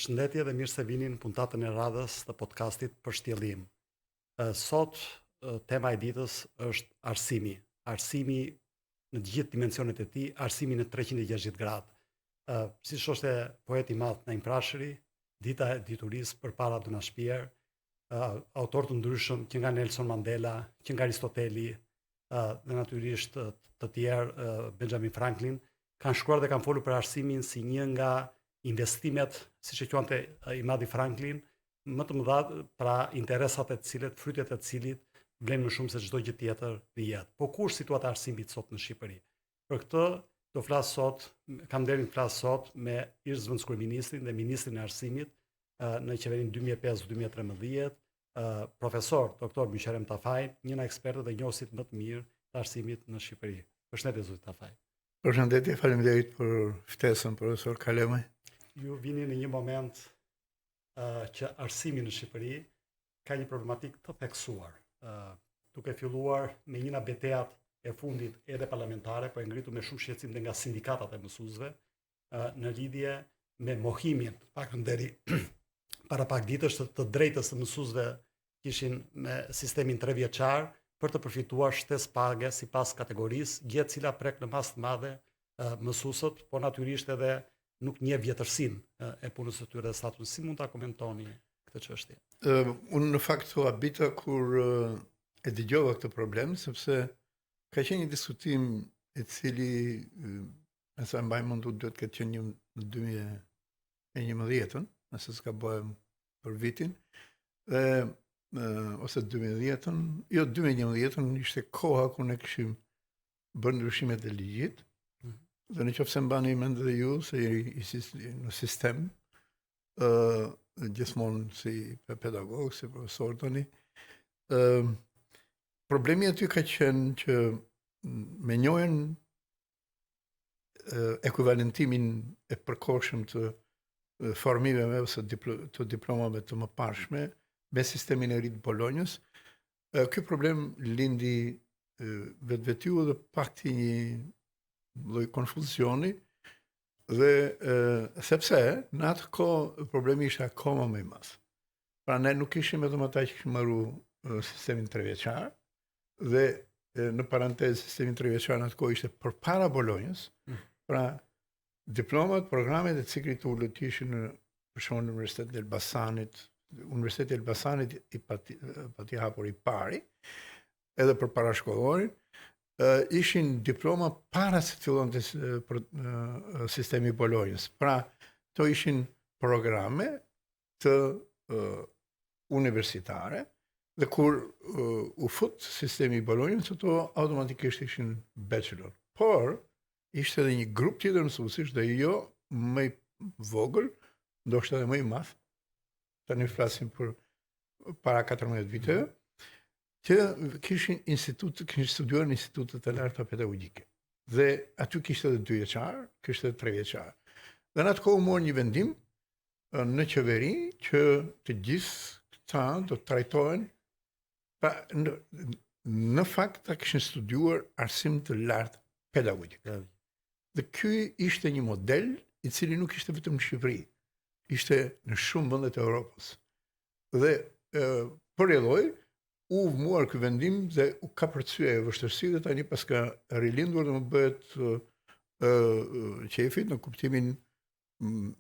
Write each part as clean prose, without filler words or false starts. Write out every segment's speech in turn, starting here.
Përshëndetje dhe mirë se vini në puntatën e radhës të podcastit Për Shtjellim. Sot tema e ditës është arsimi. Arsimi në të gjithë dimensionet e tij, arsimi në 360 gradë. Siç thoshte poeti i madh Naim Frashëri, dita e diturisë përpara do na shpjerë, autorë të ndryshëm që nga Nelson Mandela, që nga Aristoteli, dhe natyrisht të tjerë, Benjamin Franklin, kanë shkruar dhe kanë folur për arsimin si një nga investimet, siç e quante i madhi Franklin, më të mëdha, pra interesat e të cilit, frytet e të cilit vlen më shumë se çdo gjë tjetër në jetë. Po ku është situata e arsimit sot në Shqipëri? Për këtë do flas sot, kam nderin të flas sot me ish zëvendëskryeministrin dhe ministrin e arsimit në qeverinë 2005-2013, profesor doktor Myqerem Tafaj, një nga ekspertët dhe njohësit më të mirë të arsimit në Shqipëri. Përshëndetje zoti Tafaj. Përshëndetje, faleminderit për ftesën profesor Kalemaj. Ju vini në një moment uh, që arsimi në Shqipëri ka një problematikë të theksuar, uh, duke filluar me një nga betejat e fundit edhe parlamentare, po e ngritur me shumë shqetësim dhe nga sindikatat e mësuesve, uh, në lidhje me mohimin, paktën deri para pak ditësh të, të drejtës së mësuesve kishin me sistemin trevjeçar për të përfituar shtesë page sipas kategorisë, gjë e cila prek në masë të madhe mësuesët, po natyrisht edhe nuk njeh vjetërsinë e punës së tyre dhe statusin. Si mund ta komentoni këtë çështje? Uh, unë në fakt u habita kur uh, e dëgjova këtë problem, sepse ka qenë një diskutim i cili, uh, me sa mbaj mend duhet të ketë qenë një në 2011-ën, nëse s'gabohem për vitin, dhe ose 2010-ën, jo 2011-ën ishte koha kur ne kishim bërë ndryshimet e ligjit, mm -hmm. dhe në qoftë se mbani mend dhe ju, se i, i, në sistem, uh, gjithmonë si pedagog, si profesor tani, uh, problemi aty ka qenë që me njohjen ekuivalentimin e përkohshëm të formimeve ose diplo, të diplomave të mëparshme me sistemin e ri të Bolonjës, ky problem lindi vetvetiu dhe pati një lloj konfuzioni dhe sepse në atë kohë problemi ishte akoma më i madh. Pra ne nuk ishim vetëm ata që kishim marrë sistemin trevjeçar dhe në parantezë sistemi trevjeçar në atë kohë ishte përpara Bolonjës. Mm. Pra diplomat, programet e ciklit të ulët ishin në për shembull në Universitetin e Elbasanit, Universiteti i Elbasanit i pati, pati hapur i pari, edhe për parashkollorin, ishin diploma para se të fillonte për sistemi i Bolonjës. Pra, to ishin programe të universitare dhe kur u fut sistemi i Bolonjës, ato automatikisht ishin bachelor. Por ishte edhe një grup tjetër mësuesish dhe jo më i vogël, ndoshta edhe më i madh. Tani flasim për para 14 viteve, që kishin institut, kishin studiuar në institute të larta pedagogjike. Dhe aty kishte edhe dy vjeçar, kishte edhe tre vjeçar. Dhe në atë kohë u mor një vendim në qeveri që të gjithë këta do të trajtohen pra në, në fakt ta kishin studiuar arsim të lartë pedagogjik. Dhe ky ishte një model i cili nuk ishte vetëm në Shqipëri, ishte në shumë vende të Europës. Dhe e, për rrjedhojë u mor ky vendim dhe u kapërcye ajo vështirësi dhe tani paska rilindur dhe më bëhet ë qejfi në kuptimin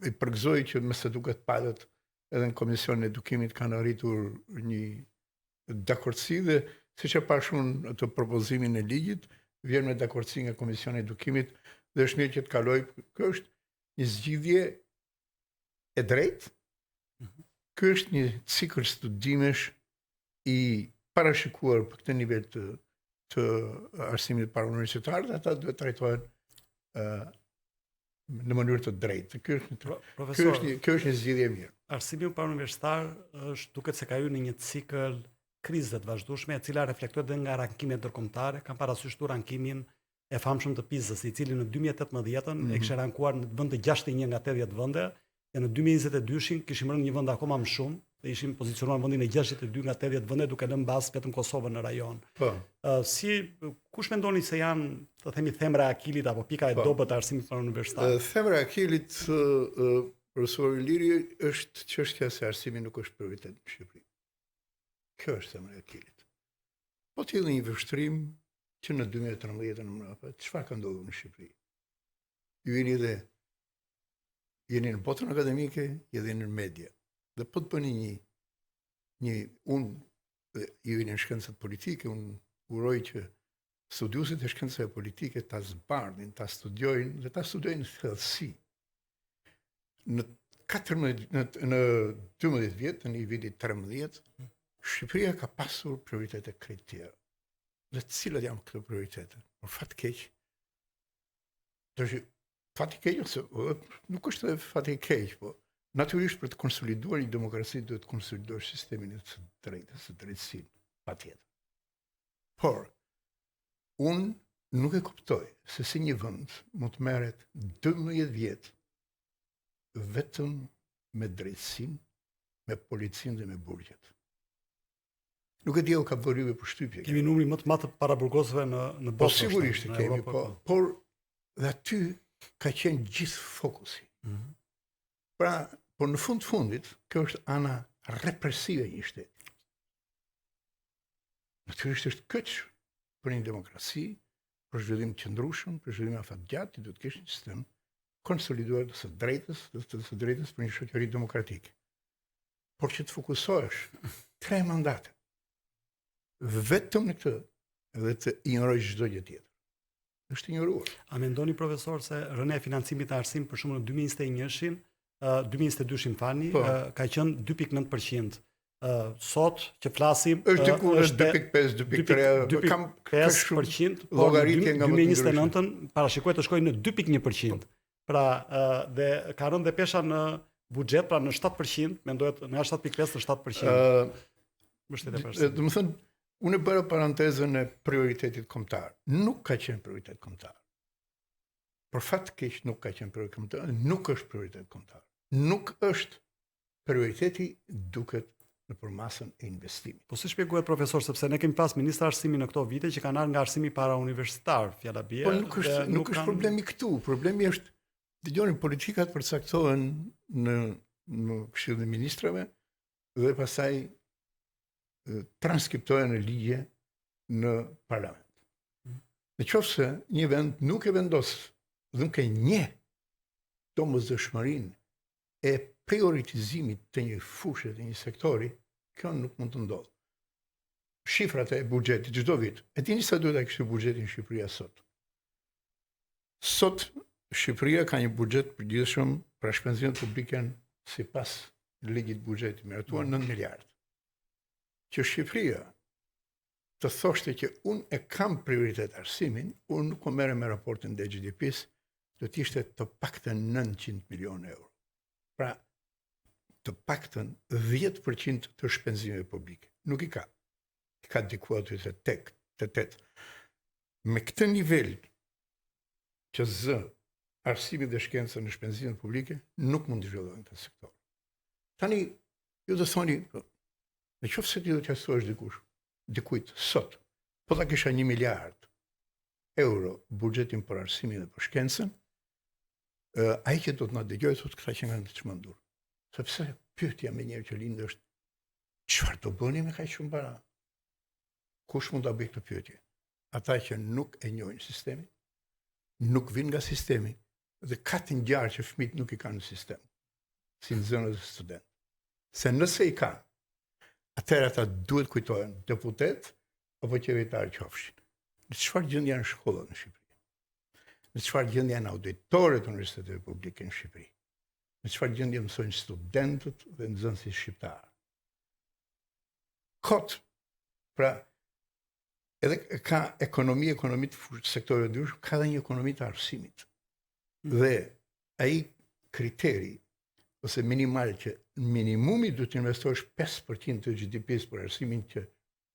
i përgëzoj që me sa duket palët edhe në Komisionin e Edukimit kanë arritur një dakordësi dhe siç e pashë unë atë propozimin e ligjit, vjen me dakordësi nga Komisioni i Edukimit dhe është mirë që të kalojë. Kjo është një zgjidhje e drejtë. Mhm. Ky është një cikël studimesh i parashikuar për këtë nivel të të arsimit parauniversitar dhe ata duhet trajtohen ë në mënyrë të drejtë. Ky është një profesor, ky është një kjo është një zgjidhje e mirë. Arsimi parauniversitar është duket se ka hyrë në një cikël krize të vazhdueshme e cila reflektohet edhe nga rankimet ndërkombëtare. Kam parasysh këtu rankimin e famshëm të PISA-s, i cili në 2018-ën mm -hmm. e kishte rankuar në vend të 61 nga 80 vende, dhe në 2022-shin kishim rënë një vend akoma më shumë dhe ishim pozicionuar në vendin e 62 nga 80 vende duke lënë mbas vetëm Kosovën në rajon. Po. Uh, si kush mendoni se janë, të themi thembra e Akilit apo pika e po. dobët e arsimit parauniversitar? Thembra e Akilit uh, Profesor Iliri është çështja se arsimi nuk është prioritet në Shqipëri. Kjo është zemra e Akilit. Po të një vështrim që në 2013 e mbrapa, çfarë ka ndodhur në Shqipëri? Ju jeni dhe jeni në botën akademike, edhe në media. Dhe po të bëni një një unë dhe ju jeni në shkencat politike, unë uroj që studiuesit e shkencave politike ta zbardhin, ta studiojnë dhe ta studiojnë në thellësi. Në 14 në në 12 vjet, në një viti 13, Shqipëria ka pasur prioritete krejt tjera. Dhe cilat janë këto prioritete? Për fat keq, do të fat i keq ose nuk është edhe fat i keq, po natyrisht për të konsoliduar një demokraci duhet të konsolidosh sistemin e së drejtës, së drejtësinë, patjetër. Por unë nuk e kuptoj se si një vend mund të merret 12 vjet vetëm me drejtësinë, me policinë dhe me burgjet. Nuk e di a ju ka bërë juve përshtypje. Kemi numrin më të madh të paraburgosurve në në po, botë. Po sigurisht e kemi, po, po. Por dhe aty ka qenë gjithë fokusi. Mm -hmm. Pra, por në fund të fundit, kjo është ana represive e një shteti. Natyrisht është kyç për një demokraci, për zhvillim të qëndrueshëm, për zhvillim afatgjatë, ti duhet të kesh një sistem konsoliduar të së drejtës, të, të së drejtës për një shoqëri demokratike. Por që të fokusohesh tre mandate vetëm në këtë dhe të injorosh çdo gjë tjetër. Është injoruar. A mendoni profesor se rënia e financimit në arsim për shembull në 2021-shin, 2022-shin falni, po. ka qenë 2.9%. Uh, sot që flasim është diku në 2.5, 2.3, kam 5%, por në 2029-ën parashikohet të shkojë në 2.1%. Pra, uh, dhe ka rënë dhe pesha në buxhet, pra në 7%, mendohet nga 7.5 në 7%. Ë, mbështetje për arsimin. Domethënë, unë e bëra parantezën e prioritetit kombëtar. Nuk ka qenë prioritet kombëtar. Për fat të keq nuk ka qenë prioritet kombëtar, nuk është prioritet kombëtar. Nuk është prioriteti duket në përmasën e investimit. Po si shpjegohet profesor sepse ne kemi pas ministra arsimi në këto vite që kanë ardhur nga arsimi parauniversitar, fjala bie. Po nuk është nuk, nuk është kanë... problemi këtu, problemi është dëgjoni politikat përcaktohen në në Këshillin e Ministrave dhe pastaj transkriptohen në ligje në parlament. Mm. Në qoftë se një vend nuk e vendos dhe nuk e njeh domosdoshmërinë e prioritizimit të një fushe të një sektori, kjo nuk mund të ndodhë. Shifrat e buxhetit çdo vit. E dini sa duhet ta kishte buxhetin Shqipëria sot? Sot Shqipëria ka një buxhet përgjithshëm pra shpenzimet publike janë sipas ligjit të buxhetit miratuar 9 mm. miliard. Që Shqipëria të thoshte që unë e kam prioritet arsimin, unë nuk po merrem me raportin ndaj GDP-së, do të ishte të paktën 900 milionë euro. Pra, të paktën 10% të shpenzimeve publike. Nuk i ka. I ka diku aty te tek, te 8. Me këtë nivel që zë arsimi dhe shkenca në shpenzimet publike, nuk mund të zhvillohen këta sektorë. Tani, ju do thoni, po, në qoftë se ti do t'ia thuash dikush, dikujt sot, po ta kisha një miliard euro buxhetin për arsimin dhe për shkencën, ai që do të na dëgjojë thotë këta qenkan të çmendur. Sepse pyetja menjëherë që lind është çfarë do bëni me kaq shumë para? Kush mund ta bëjë këtë pyetje? Ata që nuk e njohin sistemin, nuk vijnë nga sistemi dhe ka të ngjarë që fëmijët nuk i kanë në sistem, si nxënës dhe studentë. Se nëse i kanë, atëherë ata duhet kujtohen deputetë apo qeveritarë qofshin. Në çfarë gjendje janë shkollat në Shqipëri? Në çfarë gjendje janë auditorët e universiteteve publike në Shqipëri? Në çfarë gjendje mësojnë studentët dhe nxënësit shqiptarë? Kot. Pra, edhe ka ekonomi, ekonomi të sektorëve të ndryshëm, ka dhe një ekonomi të arsimit. Mm. Dhe ai kriteri ose minimal që minimumi duhet të investosh 5% të GDP-së për arsimin që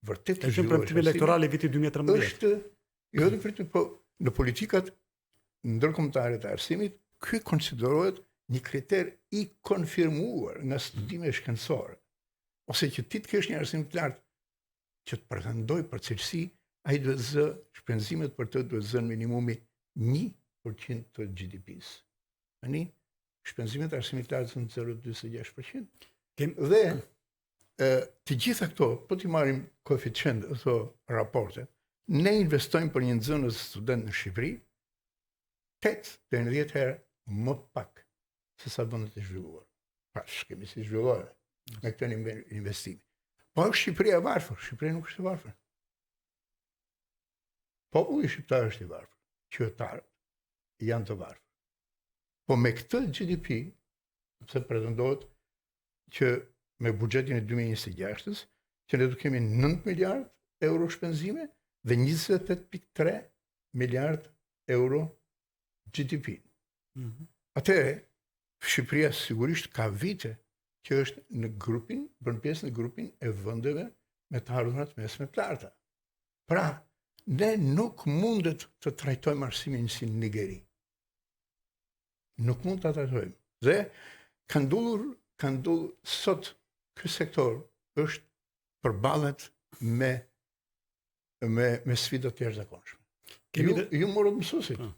vërtet të zhvillosh. Është premtim elektoral i vitit 2013. Është jo vetëm premtim, po në politikat ndërkombëtare të arsimit, ky konsiderohet një kriter i konfirmuar nga studime shkencore. Ose që ti të kesh një arsim të lartë që të pretendojë për cilësi, ai duhet zë shpenzimet për të duhet zënë minimumi 1% të GDP-së. Tani. Shpenzimet e arsimit të lartë janë 0.46%. Kem... Dhe e, të gjitha këto, po t'i marrim koeficient ato raporte, ne investojmë për një nxënës student në Shqipëri 8 deri në 10 herë më pak se sa vendet e zhvilluara. Pra, s'kemi si zhvillohemi me këtë investimi. Po është Shqipëria e varfër, Shqipëria nuk është e varfër. Populli shqiptar është i varfër, qytetarët janë të varfër. Po me këtë GDP, se pretendohet që me buxhetin e 2026-ës, që ne do kemi 9 miliard euro shpenzime dhe 28.3 miliard euro GDP. Mm -hmm. Atëherë, Shqipëria sigurisht ka vite që është në grupin, bën pjesë në grupin e vendeve me të ardhurat mesme të larta. Pra, ne nuk mundet të trajtojmë arsimin si në Nigeri. Nuk mund ta trajtojmë. Dhe ka ndodhur, ka ndodhur sot ky sektor është përballet me me me sfida të jashtëzakonshme. Kemi ju, ju morët mësuesit. Po.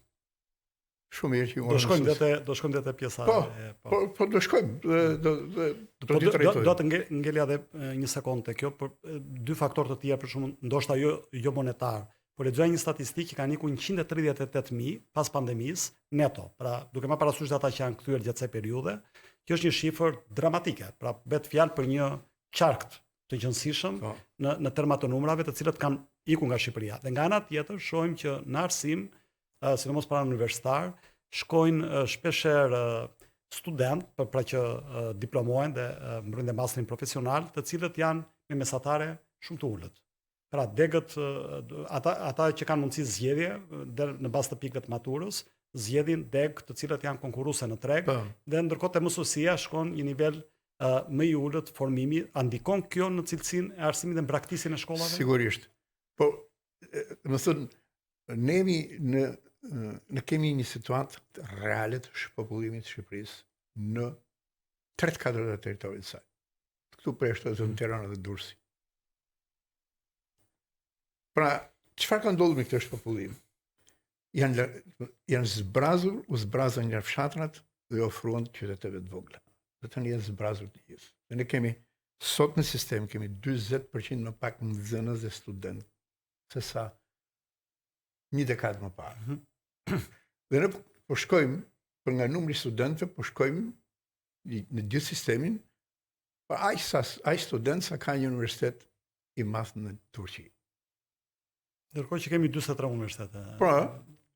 Shumë mirë që ju morët. Do shkojmë dhe do shkojmë dhe te pjesa po, e po. Po, po do shkojmë, do do do do do, do, do të ngelja edhe një sekondë te kjo për dy faktorë të tjerë për shembull, ndoshta jo jo monetar. Po lexoja një statistikë që kanë ikur 138.000 pas pandemisë neto, pra duke marrë parasysh ata që janë kthyer gjatë kësaj periudhe, kjo është një shifër dramatike, pra bëhet fjalë për një qark të qenësishëm po. në në terma të numrave të cilët kanë ikur nga Shqipëria. Dhe nga ana tjetër shohim që në arsim, sidomos parauniversitar, shkojnë shpeshherë studentë, për pra që diplomohen dhe mbrojnë dhe masterin profesional, të cilët janë me mesatare shumë të ulët. Pra degët ata ata që kanë mundësi zgjedhje dhe në bazë të pikëve të maturës, zgjedhin degë të cilat janë konkurruese në treg po. dhe ndërkohë te mësuesia shkon një nivel uh, më i ulët formimi, a ndikon kjo në cilësinë e arsimit dhe në braktisjen e shkollave? Sigurisht. Po, domethënë, ne jemi në ne kemi një situatë reale të shpopullimit të Shqipërisë në 3 të katërtat e territorit të saj. Këtu përjashtoj vetëm Tirana dhe Durrësi. Pra, çfarë ka ndodhur me këtë shpopullim? Janë janë zbrazur, u zbrazën nga fshatrat dhe u afruan qyteteve të vogla. Dhe tani janë zbrazur të gjithë. Dhe ne kemi sot në sistem kemi 40% më pak nxënës dhe studentë se sa një dekadë më parë. Mm -hmm. Dhe ne po shkojmë për nga numri i studentëve, po shkojmë në gjithë sistemin, për aq sa aq studentë sa ka një universitet i madh në Turqi. Ndërkohë që kemi 43 universitete. Pra,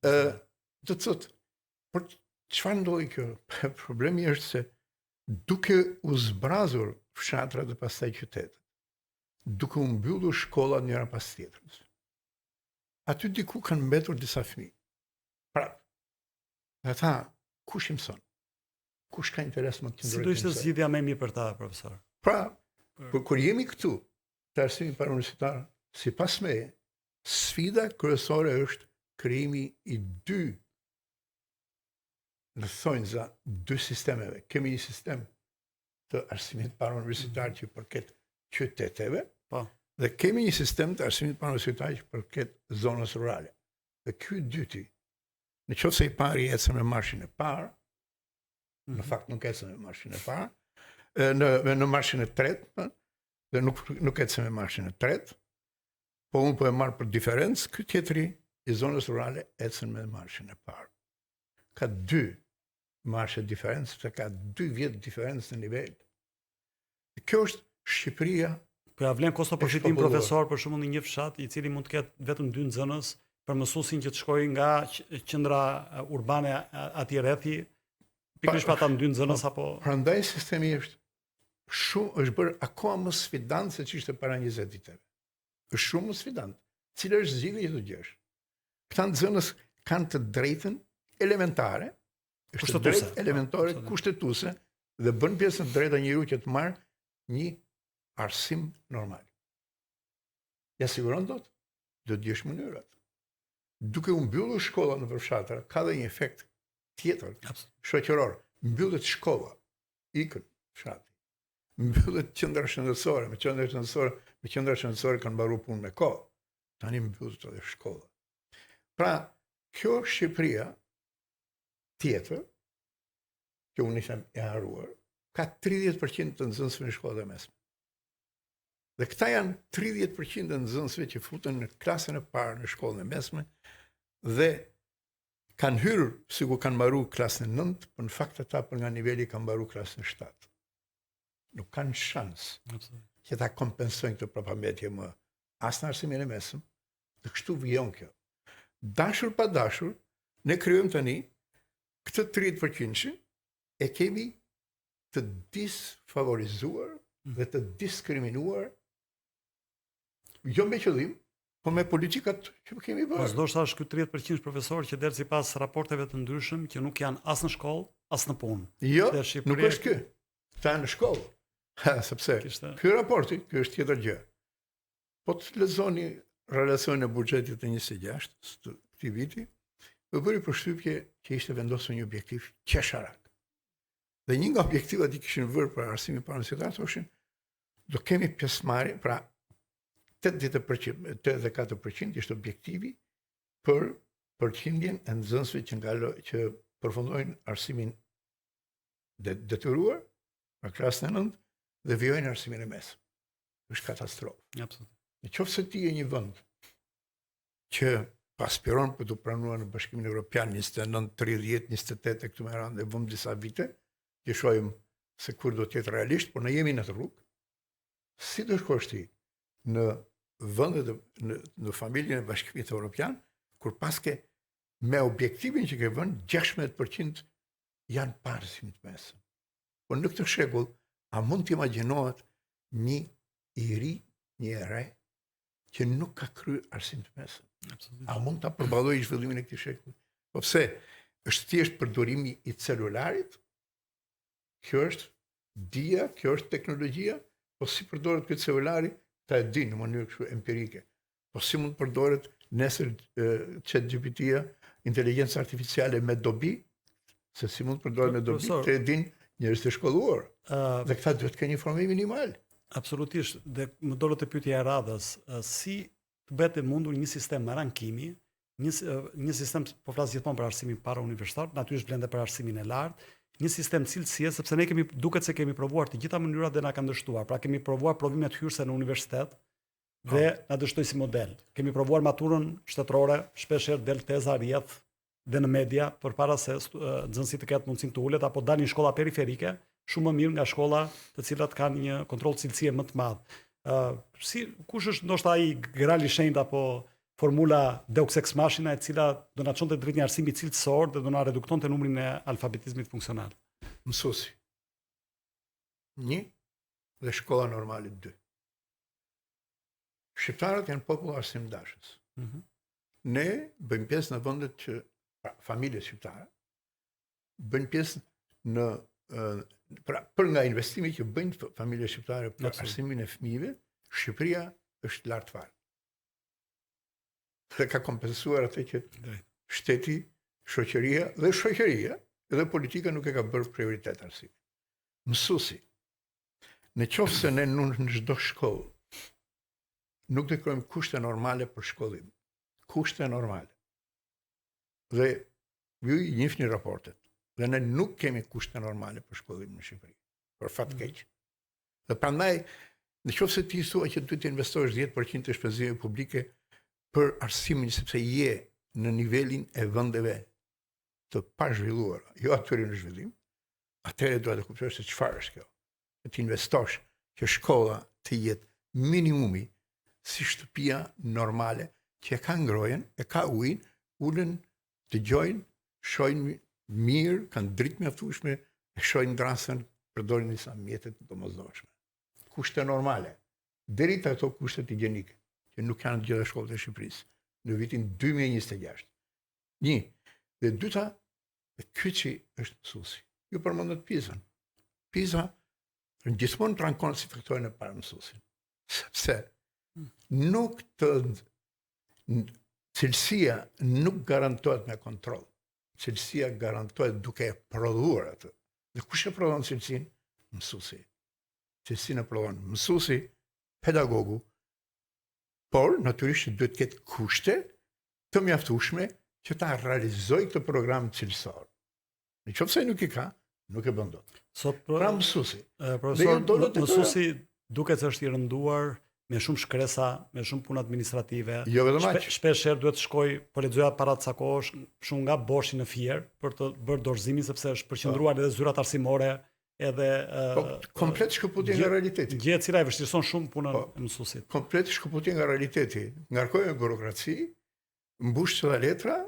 ë do të thotë, por çfarë ndodhi kjo? Problemi është se duke u zbrazur fshatrat dhe pastaj qytetet, duke u mbyllur shkollat njëra pas tjetrës. Aty diku kanë mbetur disa fëmijë. Pra, ata kush i mëson? Kush ka interes më të qëndrojë? Si do ishte zgjidhja më e mirë për ta, profesor? Pra, për, kur jemi këtu, te arsimi parauniversitar, sipas meje, sfida kryesore është krijimi i dy në thonjëza dy sistemeve. Kemi një sistem të arsimit parauniversitar mm -hmm. që i përket qyteteve, po. dhe kemi një sistem të arsimit parauniversitar që i përket zonës rurale. Dhe ky i dyti, në qoftë se i pari ecën me marshin e parë, mm -hmm. në fakt nuk ecën me marshin e parë, në në marshin e tretë, dhe nuk nuk ecën me marshin e tretë, po unë po e marr për diferencë, ky tjetri i zonës rurale ecën me marshin e parë. Ka dy marshe diferencë, sepse ka dy vjet diferencë në nivel. Kjo është Shqipëria. Po ja vlen kosto përfitim profesor për shembull në një fshat i cili mund të ketë vetëm dy nxënës për mësuesin që të shkojë nga qendra urbane atij rrethi pikërisht për ata dy nxënës apo Prandaj sistemi është shumë është bërë akoma më sfidant se ç'ishte para 20 viteve. Është shumë më sfidant. Cila është zgjidhja që do gjesh? Këta nxënës kanë të drejtën elementare, është të drejtë elementare kushtetuese dhe bën pjesë e drejta e njeriut që të marrë një arsim normal. Ja siguron dot? Do të gjesh mënyrat. Duke u mbyllur shkolla nëpër fshatra, ka dhe një efekt tjetër shoqëror. Mbyllet shkolla, ikën fshati. Mbyllet qendra shëndetësore, me qendra shëndetësore, me qendra shëndetësore kanë mbaruar punë me kohë. Tani mbyllet edhe shkolla. Pra, kjo Shqipëria tjetër. që unë i them e harruar, ka 30% të nxënësve në shkollat e mesme. Dhe këta janë 30% të nxënësve që futen në klasën e parë në shkollën e mesme dhe kanë hyrë sikur kanë mbaruar klasën e 9, por në fakt ata për nga niveli kanë mbaruar klasën e 7. Nuk kanë shans që ta kompensojnë këtë prapambetje më as në arsimin e mesëm, dhe kështu vijon kjo. Dashur pa dashur, ne krijojmë tani këtë 30%-shin e kemi të disfavorizuar mm. dhe të diskriminuar jo me qëllim, po me politikat që kemi bërë. Po ndoshta është ky 30% profesor që del sipas raporteve të ndryshëm që nuk janë as në shkollë, as në punë. Jo, nuk është ky. Këta janë në shkollë. Ha, sepse Kishte... ky raporti, ky është tjetër gjë. Po të lexoni relacionin e buxhetit të 26 të këtij viti, më bëri përshtypje që ishte vendosur një objektiv qesharak. Dhe një nga objektivat që kishin vërë për arsimin parauniversitar thoshin do kemi pjesëmarrje, pra 80%, 84% ishte objektivi për përqindjen e nxënësve që ngalo, që përfundojnë arsimin de, detyruar, pra klasën e 9 dhe vijojnë arsimin e mesëm. Është katastrofë. Absolutisht. Në qoftë se ti je një vend që aspiron për t'u pranuar në Bashkimin Evropian 29, 30, 28 e këtu me radhë, e vëmë disa vite, që shohim se kur do të jetë realisht, por ne jemi në atë rrugë. Si do shkosh ti në vendet në, në familjen e Bashkimit Evropian, kur paske me objektivin që ke vënë 16% janë pa arsim të mesëm. Po në këtë shekull, a mund të imagjinohet një i ri, një e re, që nuk ka kryer arsim të mesëm? A mund ta përballojë zhvillimin e këtij shekulli? Po pse? Është thjesht përdorimi i celularit? Kjo është dija, kjo është teknologjia, po si përdoret ky celulari, ta e di në mënyrë kështu empirike. Po si mund të përdoret nesër Chat GPT-ja, inteligjenca artificiale me dobi, se si mund të përdoret me dobi, këtë e dinë njerëz të shkolluar. Uh, dhe këta duhet të kenë një formim minimal. Absolutisht, dhe më dolët te pyetja e radhës, si të bëhet e mundur një sistem rankimi, një një sistem, po flas gjithmonë për arsimin parauniversitar, natyrisht vlen dhe për arsimin e lartë, një sistem cilësie, sepse ne kemi duket se kemi provuar të gjitha mënyrat dhe na kanë dështuar. Pra kemi provuar provimet hyrëse në universitet, dhe po. na dështoi si model. Kemi provuar maturën shtetërore, shpesh herë del teza rrjedh dhe në media përpara se nxënësi të ketë mundësinë të ulet apo dalin shkolla periferike shumë më mirë nga shkolla të cilat kanë një kontroll cilësie më të madh. Ë uh, si kush është ndoshta ai grali i shenjtë apo formula Deus ex machina e cila do na çonte drejt një arsimi cilësor dhe do na reduktonte numrin e alfabetizmit funksional. Mësuesi. Një dhe shkolla normale 2. Shqiptarët janë popull arsimdashës. Mm -hmm. Ne bëjmë pjesë në vendet që pra, familjet shqiptare bëjnë pjesë në pra për nga investimi që bëjnë familjet shqiptare për arsimin e fëmijëve, Shqipëria është lart fare. Dhe ka kompensuar atë që shteti, shoqëria dhe shoqëria dhe politika nuk e ka bërë prioritet arsimin. Mësuesi, Në qoftë se ne në çdo shkollë nuk do krijojmë kushte normale për shkollim. Kushte normale. Dhe ju i njihni raportet. Dhe ne nuk kemi kushte normale për shkollim në Shqipëri. Për fat mm. keq. Dhe prandaj, në qoftë se ti thua që duhet të investosh 10% të shpenzimeve publike për arsimin sepse je në nivelin e vendeve të pazhvilluara, jo atyre në zhvillim, atëherë duhet të kuptosh se çfarë është kjo. Të investosh që shkolla të jetë minimumi si shtëpia normale që e ka ngrohjen, e ka ujin, ulen, dëgjojnë, shohin mirë, kanë dritë mjaftueshme, e shohin drasën, përdorin disa mjete të domosdoshme. Kushte normale, deri te ato kushtet higjienike, që nuk janë të gjitha shkollat e Shqipërisë në vitin 2026. Një, dhe dyta, Dhe kyçi është mësuesi. Ju përmendët PISA-n. PISA në gjithmonë të rankon si faktorin e parë mësuesin. Sepse nuk të cilësia nuk garantohet me kontroll. Cilësia garantohet duke e prodhuar atë. Dhe kush e prodhon cilësinë? Mësuesi. Cilësinë e prodhon mësuesi, pedagogu, por natyrisht duhet të ketë kushte të mjaftueshme që ta realizojë këtë program cilësor. Në qoftë se nuk i ka, Nuk e bën dot. Sot pra, pra mësuesi. Profesor, mësuesi duket se është i rënduar me shumë shkresa, me shumë punë administrative. Jo vetëm aq. Shpesh herë duhet të shkoj, po lexoja para ca kohësh, shumë nga Boshi në Fier për të bërë dorëzimin sepse është përqendruar po. edhe zyrat arsimore, edhe po, komplet shkëputje nga realiteti. Gjë e cila e vështirëson shumë punën po, e mësuesit. Komplet shkëputje nga realiteti. Ngarkoj me burokraci, mbush ca letra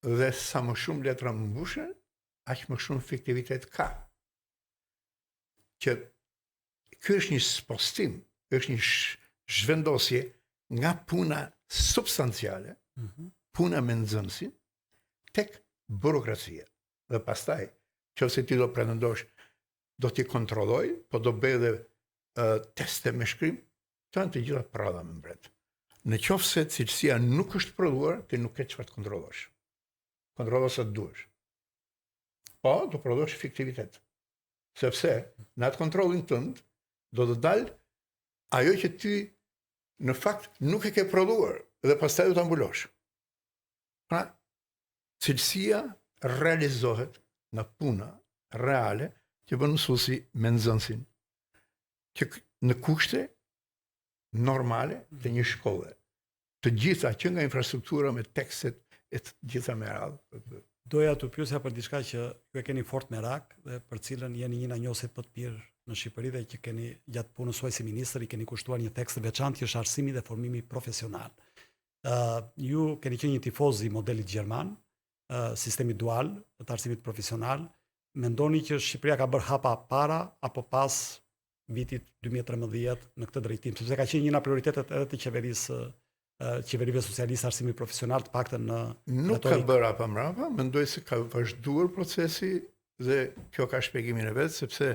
dhe sa më shumë letra mbushen, aq më shumë fiktivitet ka. Që ky është një spostim, është një zhvendosje nga puna substanciale, mm -hmm. puna me nxënësin, tek burokracia. Dhe pastaj, qoftë se ti do pretendosh, do t'i kontrolloj, po do bëj edhe uh, teste me shkrim, këto janë të gjitha përralla me mbret. Në qoftë se cilësia nuk është prodhuar, ti nuk ke çfarë të kontrollosh. Kontrollo sa të duash. Po, do prodhosh fiktivitet. Sepse në atë kontrollin tënd do të dalë ajo që ti në fakt nuk e ke prodhuar dhe pastaj do ta mbulosh. Pra, cilësia realizohet nga puna reale që bën mësuesi me nxënësin, që në kushte normale të një shkolle. Të gjitha që nga infrastruktura me tekstet e të gjitha me radhë. Doja t'ju pyesja për diçka që ju e keni fort merak dhe për cilën jeni një nga njohësit më të mirë në Shqipëri dhe që keni gjatë punës suaj si ministër i keni kushtuar një tekst të veçantë që është arsimi dhe formimi profesional. Ë uh, ju keni qenë një tifoz i modelit gjerman, uh, sistemit dual të arsimit profesional. Mendoni që Shqipëria ka bërë hapa para apo pas vitit 2013 në këtë drejtim, sepse ka qenë një nga prioritetet edhe të qeverisë qeverive socialiste arsimi profesional të paktën në Nuk ka bërë hapa mbrapa, mendoj se ka vazhduar procesi dhe kjo ka shpjegimin e vet sepse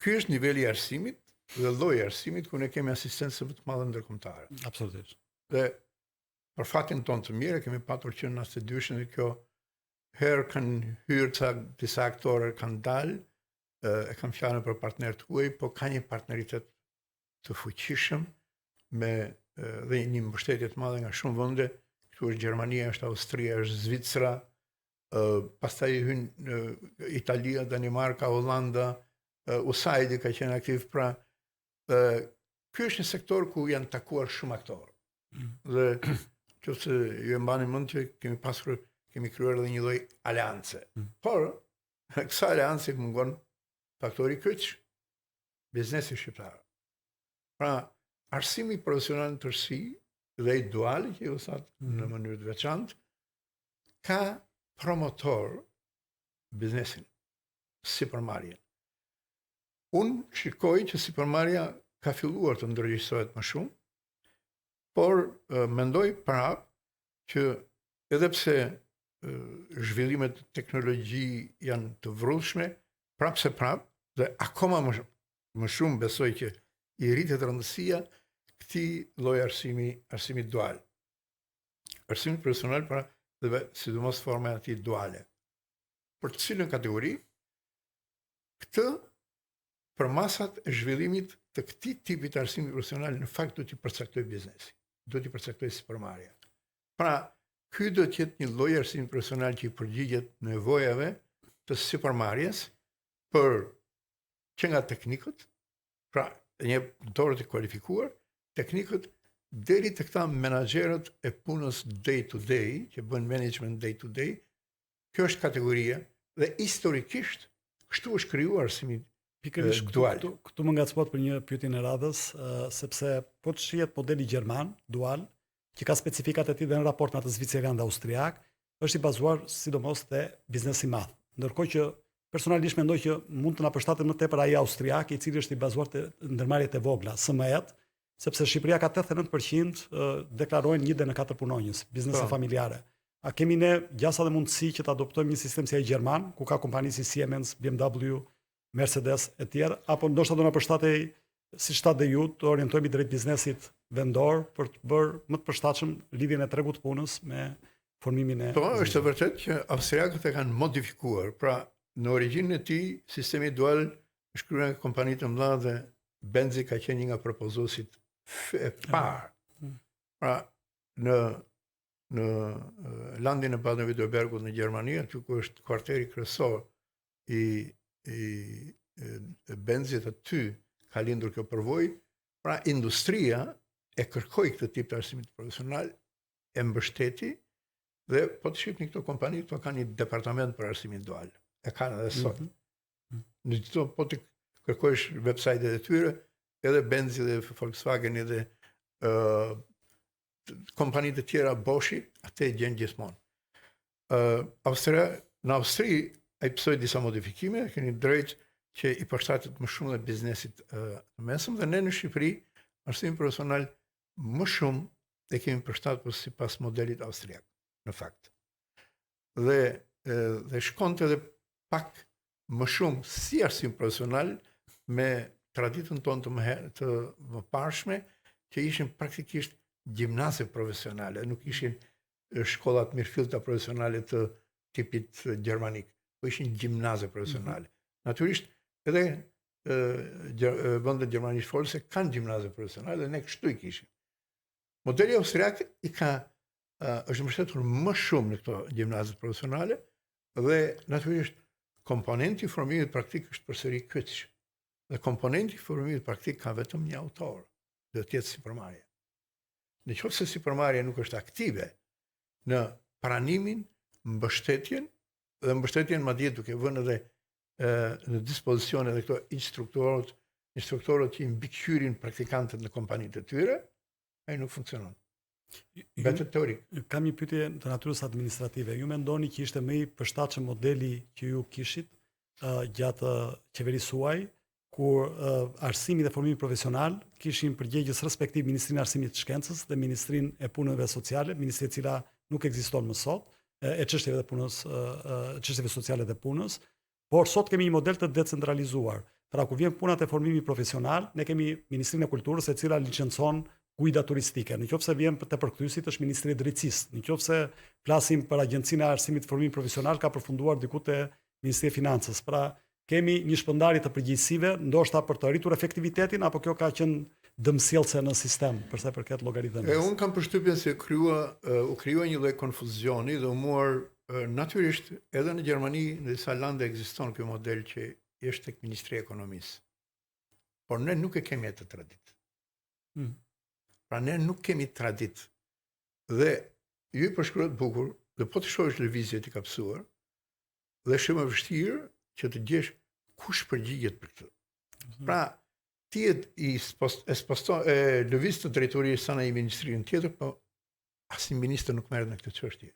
ky është niveli i arsimit dhe lloji i arsimit ku ne kemi asistencë më të madhe ndërkombëtare. Absolutisht. Dhe për fatin tonë të mirë kemi patur që në 92-shën dhe kjo herë kanë hyrë ca disa aktorë kanë dalë e kam fjalën për partnerë të huaj, po ka një partneritet të fuqishëm me dhe një mbështetje të madhe nga shumë vende, këtu është Gjermania, është Austria, është Zvicra, pastaj hyn Italia, Danimarka, Holanda, USAID ka qenë aktiv, pra ky është një sektor ku janë takuar shumë aktorë. Mm. Dhe qoftë se ju e mbani mend që kemi pasur kemi krijuar edhe një lloj aleance. Mm. Por Kësaj aleance i mungon faktori kyç, biznesi shqiptar. Pra, arsimi profesional në tërësi dhe ai dual që ju thatë mm. në mënyrë të veçantë, ka promotor biznesin, sipërmarrjen. Unë shikoj që sipërmarrja ka filluar të ndërgjegjësohet më shumë, por mendoj prapë që edhe pse zhvillimet në teknologji janë të vrullshme, prapë se prapë, dhe akoma më, më shumë besoj që i rritet rëndësia këtij lloj arsimi, arsimi dual. Arsimi profesional pra dhe sidomos forma e atij duale. Për të cilën kategori, këtë përmasat e zhvillimit të këtij tipi të arsimit profesional në fakt duhet t'i përcaktojë biznesi, duhet t'i përcaktojë sipërmarrja. Pra, ky do të jetë një lloj arsimi profesional që i përgjigjet nevojave të sipërmarrjes për që nga teknikët, pra një punëtorë të kualifikuar, teknikët deri te këta menaxherët e punës day to day, që bën management day to day, kjo është kategoria dhe historikisht kështu është krijuar arsimi Pikërisht këtu, këtu, këtu më ngacmuat për një pyetjen e radhës, uh, sepse po të shihet modeli gjerman, dual, që ka specifikat e tij dhe në raport me atë zviceran dhe austriak, është i bazuar sidomos te biznesi i madh. Ndërkohë që personalisht mendoj që mund të na përshtatet më tepër ai austriak, i cili është i bazuar te ndërmarrjet e vogla, SME-t, sepse Shqipëria ka 89% deklarojnë një deri në katër punonjës, biznese po. familjare. A kemi ne gjasa dhe mundësi që të adoptojmë një sistem si ai gjerman, ku ka kompani si Siemens, BMW, Mercedes e tjerë, apo ndoshta do na përshtatej siç thatë dhe ju, të orientohemi drejt biznesit vendor për të bërë më të përshtatshëm lidhjen e tregut të punës me formimin e Po, është e vërtetë që austriakët e kanë modifikuar. Pra, në origjinën e tij, sistemi dual është krijuar nga kompani të mëdha dhe Benzi ka qenë një nga propozuesit e parë. Mm. Pra, në në landin e Baden-Württembergut në Gjermani, aty ku është kuarteri kryesor. i i e Benzit aty ka lindur kjo përvojë, pra industria e kërkoi këtë tip të arsimit profesional, e mbështeti dhe po të shihni këto kompani, këto kanë një departament për arsimin dual. E kanë edhe sot. Mm -hmm. Në çdo po të kërkosh website-et e tyre, edhe Benzi dhe Volkswagen edhe ë uh, kompanitë e tjera Boshi, atë e gjen gjithmonë. Ë uh, Austria, në Austri ai pësoi disa modifikime, keni drejt që i përshtatet më shumë dhe biznesit uh, të mesëm dhe ne në Shqipëri arsimin profesional më shumë e kemi përshtatur sipas modelit austriak, në fakt. Dhe dhe shkonte edhe pak më shumë si arsim profesional me traditën tonë të më të mëparshme që ishin praktikisht gjimnaze profesionale, nuk ishin shkolla të mirëfillta profesionale të tipit gjermanik, po ishin gjimnaze profesionale. Mm -hmm. Natyrisht edhe vendet gjermanisht folëse kanë gjimnaze profesionale dhe ne kështu i kishim. Modeli austriak i ka është mbështetur më shumë në këto gjimnaze profesionale dhe natyrisht komponenti i formimit praktik është përsëri kyç. Dhe komponenti i formimit praktik ka vetëm një autor, do të jetë sipërmarrja. Në qoftë se sipërmarrja nuk është aktive në pranimin, mbështetjen dhe mbështetjen madje duke vënë edhe në dispozicion edhe këto instruktorët, instruktorët që i mbikëqyrin praktikantët në kompanitë e tyre, ai nuk funksionon. Mbetet teorik. Kam një pyetje të natyrës administrative. Ju mendoni që ishte më i përshtatshëm modeli që ju kishit uh, gjatë qeverisë suaj, kur uh, arsimi dhe formimi profesional kishin përgjegjës respektiv Ministrinë e Arsimit të Shkencës dhe Ministrinë e Punëve Sociale, ministri e cila nuk ekziston më sot, e çështjeve dhe punës, çështjeve sociale dhe punës, por sot kemi një model të decentralizuar. Pra ku vjen puna te formimi profesional, ne kemi Ministrinë e Kulturës e cila licencon guida turistike. Në qoftë se vjen te përkthyesit është Ministria e Drejtësisë. Në qoftë se flasim për Agjencinë e Arsimit të Formimit Profesional ka përfunduar diku te Ministria e Financës. Pra kemi një shpërndarje të përgjegjësive, ndoshta për të rritur efektivitetin apo kjo ka qenë dëmsjellëse në sistem për sa i përket llogaridhënies. E unë kam përshtypjen se krijua u krijua një lloj konfuzioni dhe u muar natyrisht edhe në Gjermani në disa lande ekziston ky model që është tek Ministria e Ekonomisë. Por ne nuk e kemi atë traditë. Hmm. Pra ne nuk kemi traditë. Dhe ju i përshkruat bukur, dhe po të shohësh lëvizjet i ka pësuar, dhe shumë e vështirë që të gjesh kush përgjigjet për këtë. Mhm. Pra, ti e i spost, e sposto e lëviz të drejtori sa në një ministri në tjetër, po asnjë ministër nuk merret me këtë çështje.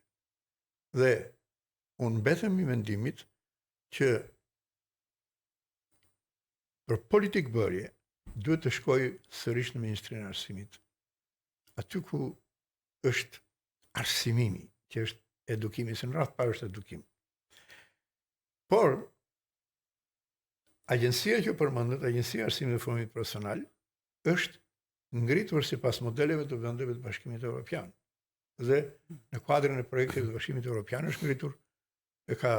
Dhe unë mbetem i mendimit që për politikëbërje duhet të shkojë sërish në Ministrinë e Arsimit. Aty ku është arsimimi, që është edukimi, se në radhë parë është edukim. Por, agjencia që përmendët, Agjencia e Arsimit dhe Formimit Profesional, është ngritur sipas modeleve të vendeve të Bashkimit Evropian. Dhe në kuadrin e projekteve të Bashkimit Evropian është ngritur e ka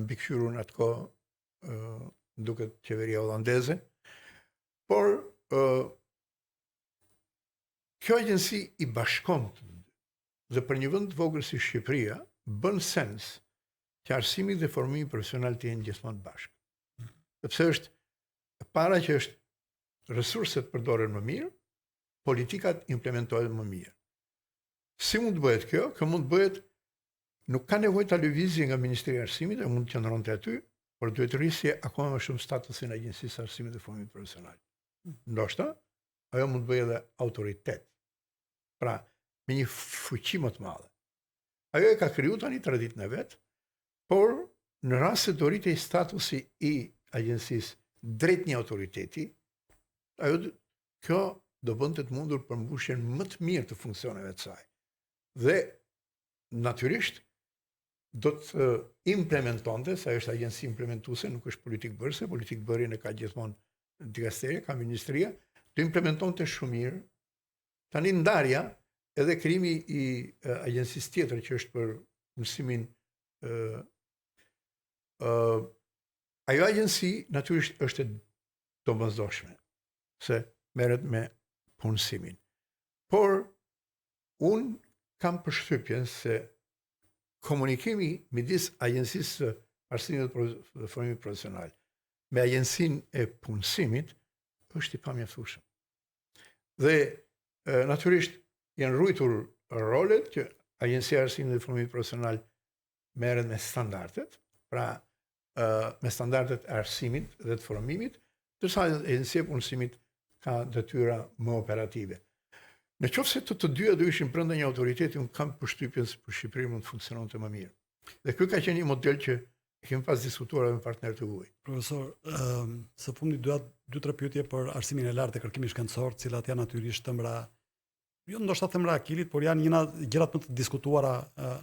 mbikëqyrur në atë kohë duket qeveria holandeze. Por Kjo agjenci i bashkon të dy. Dhe për një vend të vogël si Shqipëria, bën sens që arsimi dhe formimi profesional të jenë gjithmonë bashkë. Sepse është e para që është resurset përdoren më mirë, politikat implementohen më mirë. Si mund të bëhet kjo? Kjo mund të bëhet nuk ka nevojë ta lëvizje nga Ministria e Arsimit, e mund të qëndronte aty, por duhet të rrisje akoma më shumë statusin e Agjencisë së Arsimit dhe Formimit Profesional. Ndoshta ajo mund të bëjë edhe autoritet. Pra, me një fuqi më të madhe. Ajo e ka kriju tani traditën e vet, por në rast se do rritej statusi i agjencisë drejt një autoriteti, ajo kjo do bënte të mundur përmbushjen më të mirë të funksioneve të saj. Dhe natyrisht do të implementonte, se ajo është agjenci implementuese, nuk është politikëbërëse, politikëbërjen e ka gjithmonë dikasteria, ka ministria, do implementonte shumë mirë. Tani ndarja edhe krijimi i agjencisë tjetër që është për mësimin ë ë ajo agjenci natyrisht është e domosdoshme se merret me punësimin. Por unë kam përshtypjen se komunikimi midis Agjencisë së Arsimit dhe Formimit Profesional me agjencinë e punësimit është i pamjaftueshëm. Dhe natyrisht janë ruajtur rolet që Agjencia e Arsimit dhe Formimit Profesional merret me standardet, pra me standardet e arsimit dhe të formimit, ndërsa Agjencia e Punësimit ka detyra më operative. Në qoftë se të të dyja do ishin brenda një autoriteti, unë kam përshtypjen se për Shqipërinë mund të funksiononte më mirë. Dhe ky ka qenë një model që e kemi pas diskutuar edhe me partnerë të huaj. Profesor, ëm së fundi dua dy tre pyetje për arsimin e lartë dhe kërkimin shkencor, të cilat janë natyrisht thembra jo ndoshta thembra e Akilit, por janë një nga gjërat më të diskutuara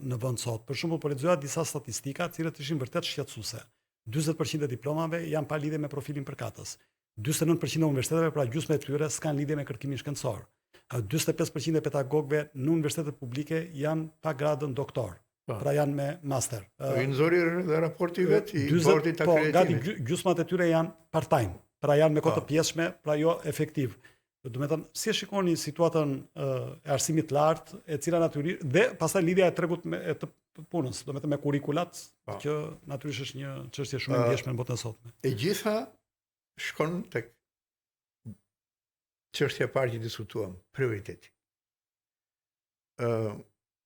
në vend sot. Për shembull, po lexoja disa statistika, të cilat ishin vërtet shqetësuese. 40% e diplomave janë pa lidhje me profilin përkatës. 49% e universiteteve, pra gjysma e tyre, s'kanë lidhje me kërkimin shkencor. 45% e pedagogëve në universitetet publike janë pa gradën doktor. Po. Pra janë me master. Po i nxori dhe raporti vetë i bordit të po, akreditimit. Po, gati gjysmat e tyre janë part time. Pra janë me kohë të po. pjesshme, pra jo efektiv. Do të thënë, si e shikoni situatën e arsimit të lartë, e cila natyrisht dhe pastaj lidhja e tregut me e të punës, do të thënë me kurrikulat, po. që natyrisht është një çështje shumë e ndjeshme në botën e sotme. E gjitha shkon tek çështja e parë që diskutuam, prioriteti. Ë uh,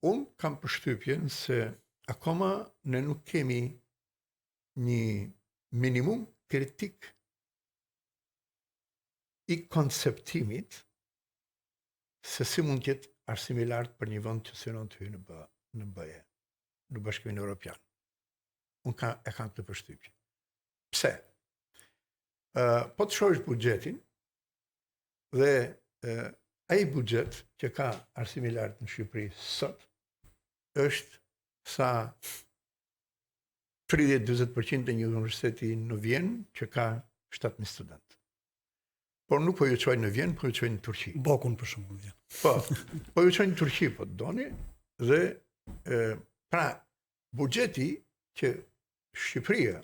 unë kam përshtypjen se akoma ne nuk kemi një minimum kritik i konceptimit se si mund të jetë arsimi i lartë për një vend që synon të hyjë në B, në BE, në Bashkimin Evropian. Unë ka, e kam këtë përshtypje. Pse? Uh, po të shohësh buxhetin dhe uh, ai buxhet që ka arsimi i lartë në Shqipëri sot është sa 30-40% e një universiteti në Vjenë që ka 7000 studentë. Por nuk po ju çoj në Vjenë, po ju çoj në Turqi. BOKU-n për shembull Vjenë. Po, po ju çoj në Turqi po të doni dhe e, pra buxheti që Shqipëria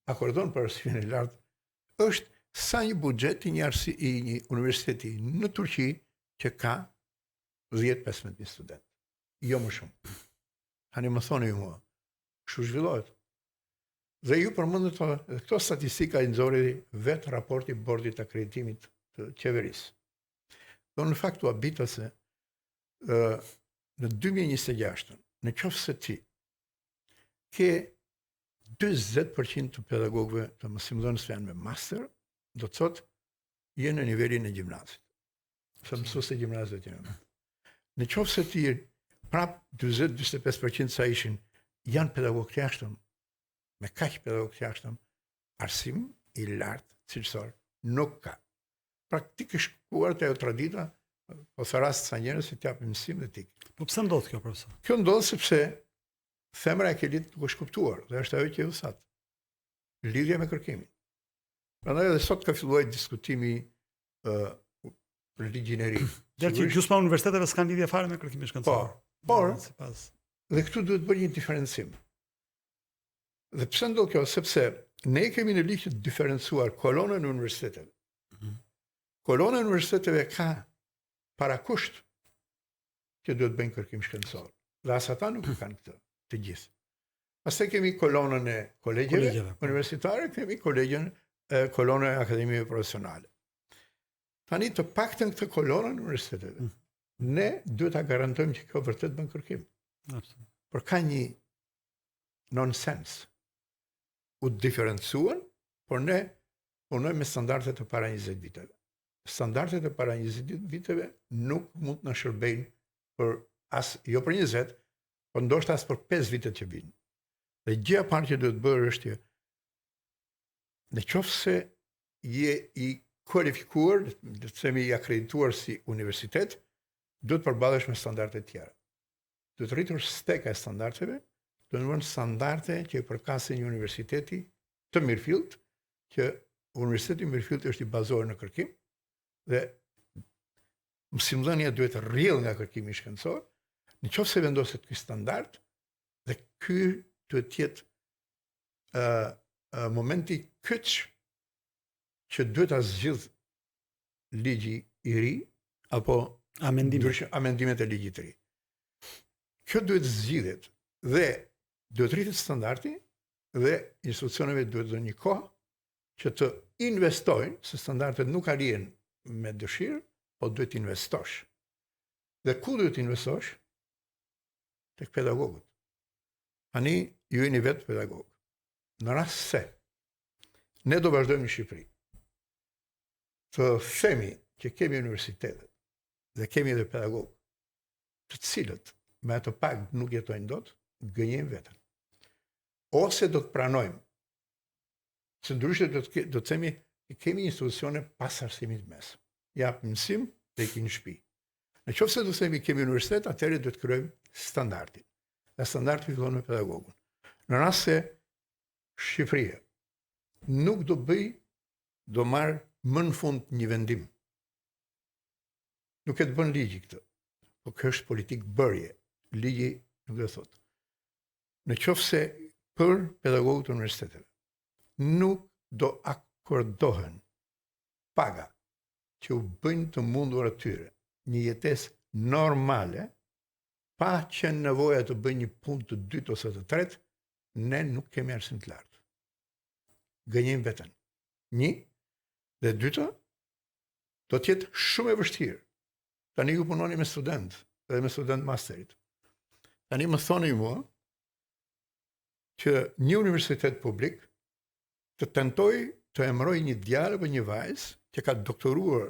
akordon për arsimin e lartë është sa një buxhet i një arsi i një universiteti në Turqi që ka 10-15 studentë. Jo më shumë. Tani më thoni ju mua, kështu zhvillohet. Dhe ju përmendët dhe këto statistika i nxori vetë raporti i bordit të akreditimit të qeverisë. Dhe në fakt u habita se ë në 2026, në qoftë se ti ke 40% të pedagogëve të mësimdhënësve janë me master, do të thotë je në nivelin e gjimnazit. Se mësues të gjimnazit janë. Në qoftë se ti prap 40-45% sa ishin janë pedagogë të jashtëm, me kaq pedagogë të jashtëm, arsim i lartë cilësor nuk ka. Pra ti ke shkuar te ajo tradita, po thërras ca njerëz që t'japin mësim dhe ti. Po pse ndodh kjo profesor? Kjo ndodh sepse thembra e Akilit nuk është kuptuar dhe është ajo që ju thatë. Lidhja me kërkimin. Prandaj edhe sot ka filluar diskutimi ë uh, për ligjin e ri. Dhe që gjysma e universiteteve s'kanë lidhje fare me kërkimin shkencor. Po, por sipas dhe këtu duhet bërë një diferencim. Dhe pse ndodh kjo? Sepse ne kemi në ligj të diferencuar kolonën e universiteteve. Mm -hmm. Kolona e universiteteve ka parakusht që duhet bëjnë kërkim shkencor. Dhe as ata nuk e kanë këtë, të gjithë. Pastaj kemi kolonën e kolegjeve, kolegjeve po. universitare, kemi kolegjën e kolonën e akademive profesionale. Tani të paktën këtë kolonën e universiteteve. Mm. Ne duhet ta garantojmë që kjo vërtet bën kërkim. Absolut. Por ka një nonsens. U diferencuan, por ne punojmë me standarde të para 20 viteve. Standardet e para 20 viteve nuk mund të na shërbejnë për as jo për 20, por ndoshta as për 5 vitet që vijnë. Dhe gjëja e parë që duhet bërë është që në qoftë se je i kualifikuar, le të themi i akredituar si universitet, duhet përballesh me standarde të tjera. Duhet rritur steka e standardeve, duhet vënë standarde që i përkasin një universiteti të mirëfilltë, që universiteti i mirëfilltë është i bazuar në kërkim dhe mësimdhënia duhet të rrjedhë nga kërkimi shkencor. Në qoftë se vendoset ky standard dhe ky duhet të jetë ë uh, momenti kyç që duhet ta zgjidh ligji i ri apo amendimet, amendimet e ligjit të ri. Kjo duhet zgjidhet dhe duhet rritet standardi. Dhe institucioneve duhet dhënë një kohë që të investojnë, se standardet nuk arrihen me dëshirë, po duhet të investosh. Dhe ku duhet të investosh? Tek pedagogët. Tani ju jeni vetë pedagog. Në rast se ne do vazhdojmë në Shqipëri, të themi që kemi universitetet dhe kemi edhe pedagogë, të cilët me atë pagë nuk jetojnë dot, gënjejmë veten. Ose do të pranojmë se ndryshe do të do të themi që kemi institucione pas arsimit të mesëm. Japin mësim dhe ikin në shtëpi. Në qoftë se do të themi kemi universitet, atëherë duhet të krijojmë standardin. Dhe standardi fillon me pedagogun. Në rast se Shqipëria nuk do bëj, do marrë më në fund një vendim. Nuk e të bën ligji këtë. Po kjo është politikëbërje. Ligji nuk e thotë. Në qoftë se për pedagogët e universiteteve nuk do akordohen paga që u bëjnë të mundur atyre një jetesë normale, pa qenë nevoja të bëjnë një punë të dytë ose të tretë, ne nuk kemi arsim të lartë. Gënjejmë veten. Një, dhe dyta, do të jetë shumë e vështirë. Tani ju punoni me studentë, dhe me studentë masterit. Tani më thoni mua që një universitet publik të tentojë të emërojë një djalë apo një vajzë që ka doktoruar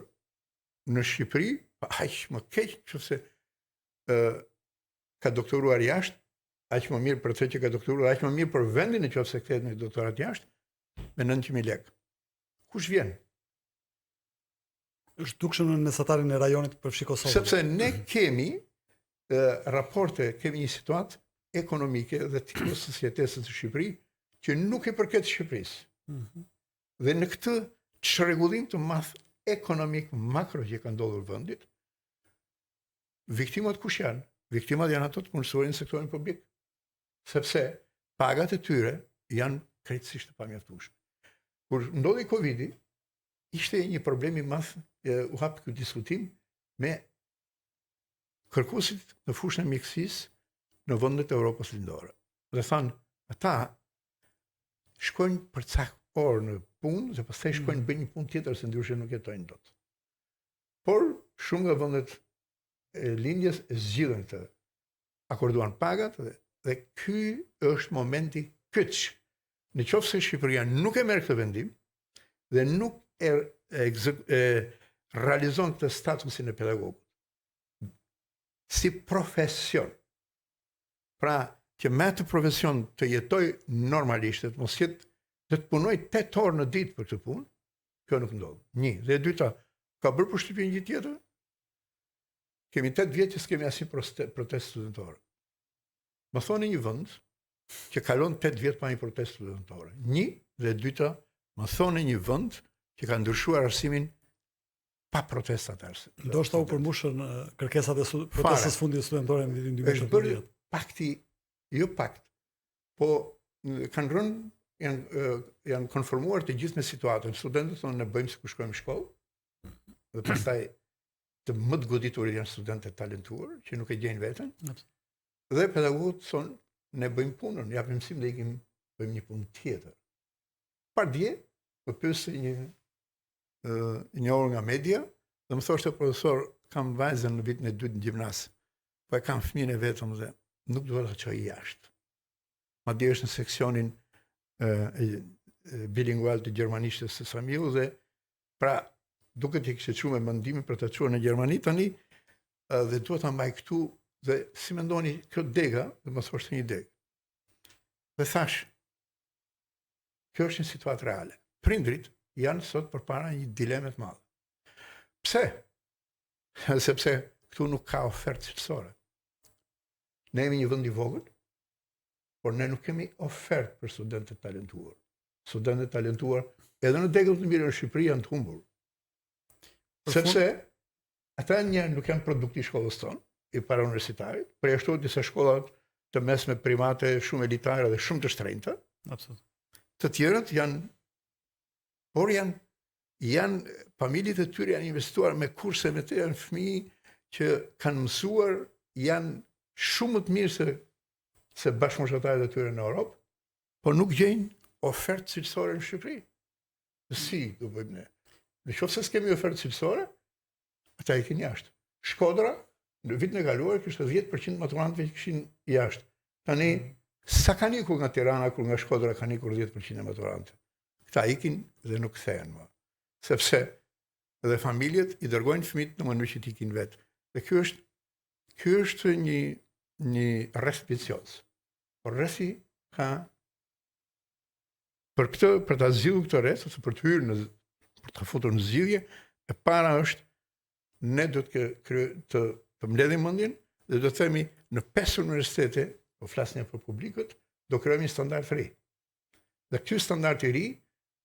në Shqipëri, pa aq më keq nëse ë ka doktoruar jashtë, aq më mirë për të që ka doktoruar, aq më mirë për vendin në qoftë se kthehet në doktorat jashtë, me 900.000 lekë. Kush vjen? Është dukshëm në mesataren e rajonit përfshi Kosovën. Sepse ne kemi e, raporte, kemi një situatë ekonomike dhe të kostos së jetesës në Shqipëri që nuk i përket Shqipërisë. Mm -hmm. Dhe në këtë çrregullim të madh ekonomik makro që ka ndodhur vendit, viktimat kush janë? Viktimat janë ato të punësuar në sektorin publik. Sepse pagat e tyre janë krejtësisht të pamjaftueshme. Kur ndodhi Covidi, ishte një problem i madh, u hap ky diskutim me kërkuesit në fushën e mjekësisë në vendet e Europës Lindore. Dhe thanë, ata shkojnë për ca orë në punë dhe pastaj shkojnë mm. bëjnë një punë tjetër se ndryshe nuk jetojnë dot. Por shumë nga vendet e lindjes e zgjidhën këtë. Akorduan pagat dhe, dhe ky është momenti kyç. Në qoftë se Shqipëria nuk e merr këtë vendim dhe nuk e, e, e realizon këtë statusin e pedagogut si profesion. Pra, që me atë profesion të jetojë normalisht, të mos jetë dhe të punojë 8 orë në ditë për këtë punë, kjo nuk ndodh. Një, dhe e dyta, ka bërë përshtypje një tjetër? Kemi 8 vjet që s'kemi asnjë protestë studentore. Më thoni një vend që kalon 8 vjet pa një protestë studentore. Një dhe e dyta, më thoni një vend që ka ndryshuar arsimin pa protesta të arsimit. Ndoshta u përmbushën kërkesat e protestës fundit studentore në vitin 2018. Është bërë pakti, jo pakt, po kanë rënë janë janë konformuar të gjithë me situatën. Studentët thonë ne bëjmë sikur shkojmë në shkollë. Dhe pastaj të më të goditurit janë studentët e talentuar që nuk e gjejnë veten. Dhe pedagogët thonë ne bëjmë punën, japim mësim dhe ikim bëjmë një punë tjetër. Pardje, më pyeste një i njohur nga media dhe më thoshte profesor, kam vajzën në vitin e dytë në gjimnaz, po e kam fëmijën e vetëm dhe nuk dua ta çoj jashtë. Madje është në seksionin e, e, bilingual të gjermanishtes së Samiu dhe pra duket që kishte çuar me mendimin për ta çuar në Gjermani tani dhe duhet ta mbaj këtu dhe si mendoni kjo dega, dhe më thoshte një degë. Dhe thashë, kjo është një situatë reale. Prindrit janë sot përpara një dileme të madhe. Pse? Sepse këtu nuk ka ofertë cilësore. Ne jemi një vend i vogël, por ne nuk kemi ofertë për studentët e talentuar. Studentët e talentuar edhe në degët të mira në Shqipëri janë të humbur. Sepse ata një nuk janë produkti i shkollës tonë, i parauniversitarit, përjashtohet disa shkolla të mesme private shumë elitare dhe shumë të shtrenjta. Absolut. Të tjerët janë por janë janë familjet e tyre janë investuar me kurse me të janë fëmijë që kanë mësuar janë shumë më të mirë se se bashkëmoshatarët e tyre në Europë. Po nuk gjejnë ofertë cilësore në Shqipëri. Si do bëjmë ne? Në qoftë se s'kemi ofertë cilësore, ata ikin jashtë. Shkodra, në vitin e kaluar, kishte 10% maturantëve që kishin jashtë. Tani, mm. sa kanë ikur nga Tirana, kur nga Shkodra kanë ikur 10% e maturantëve. Këta ikin dhe nuk kthehen më. Sepse dhe familjet i dërgojnë fëmijët në mënyrë që të ikin vetë. Dhe ky është ky është një një rreth vicioz. Por rrethi ka për këtë për ta zgjidhur këtë rreth ose për të hyrë në për ta futur në zgjidhje, e para është ne duhet të kry, të të mbledhim mendjen dhe do të themi në pesë universitete, po flas një për publikët, do krijojmë një standard të ri. Dhe ky standard i ri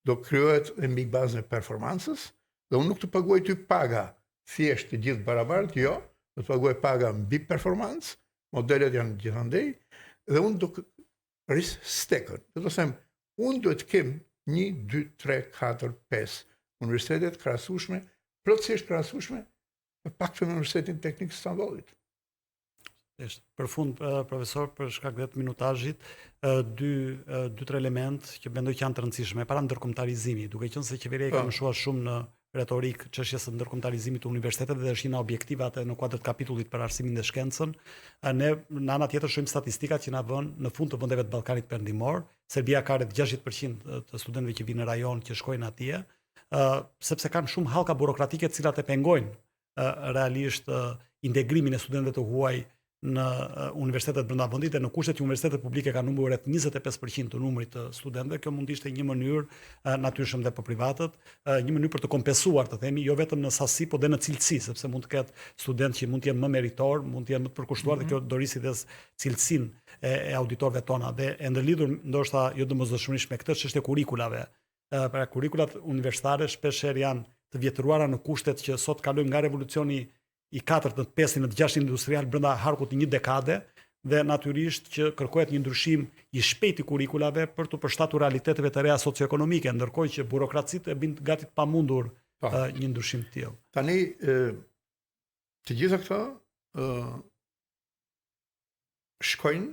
do krijohet dhe mbi bazën e performancës, dhe unë nuk të paguaj ty paga thjesht të gjithë barabartë, jo, do të paguaj paga mbi performancë, modelet janë gjithandej, dhe unë do rris stekën. Do të them, unë duhet të kem 1, 2, 3, 4, 5 universitete të krahasueshme, plotësisht krahasueshme, me paktën Universitetin Teknik të Stambollit. Është për fund profesor për shkak vetë minutazhit, dy dy tre elementë që mendoj që janë të rëndësishme. E para ndërkombëtarizimi, duke qenë se qeveria i ka po. mëshuar shumë në retorikë çështjes së ndërkombëtarizimit të universiteteve dhe është një nga objektivat në kuadër të kapitullit për arsimin dhe shkencën. Ne në ana tjetër shohim statistikat që na vënë në fund të vendeve të Ballkanit Perëndimor. Serbia ka rreth 60% të studentëve që vijnë në rajon që shkojnë atje, ë sepse kanë shumë hallka burokratike të cilat e pengojnë realisht integrimin e studentëve të huaj në universitetet brenda vendit dhe në kushtet që universitetet publike kanë humbur rreth 25% të numrit të studentëve, kjo mund të ishte një mënyrë natyrshëm dhe për privatët, një mënyrë për të kompensuar, të themi, jo vetëm në sasi, por dhe në cilësi, sepse mund të ketë studentë që mund të jenë më meritor, mund të jenë më të përkushtuar mm -hmm. dhe mhm. kjo do rrisi dhe cilësinë e, e auditorëve tona dhe e ndërlidhur ndoshta jo domosdoshmërisht me këtë çështje kurrikulave. Pra kurrikulat universitare shpesh herë janë të vjetëruara në kushtet që sot kalojmë nga revolucioni i katërt në të pestin në të gjashtin industrial brenda harkut të një dekade dhe natyrisht që kërkohet një ndryshim i shpejtë i kurrikulave për t'u përshtatur realiteteve të reja socioekonomike, ndërkohë që burokracitë e bëjnë gati të pamundur po. një ndryshim të tillë. Tani ë të gjitha këto ë shkojnë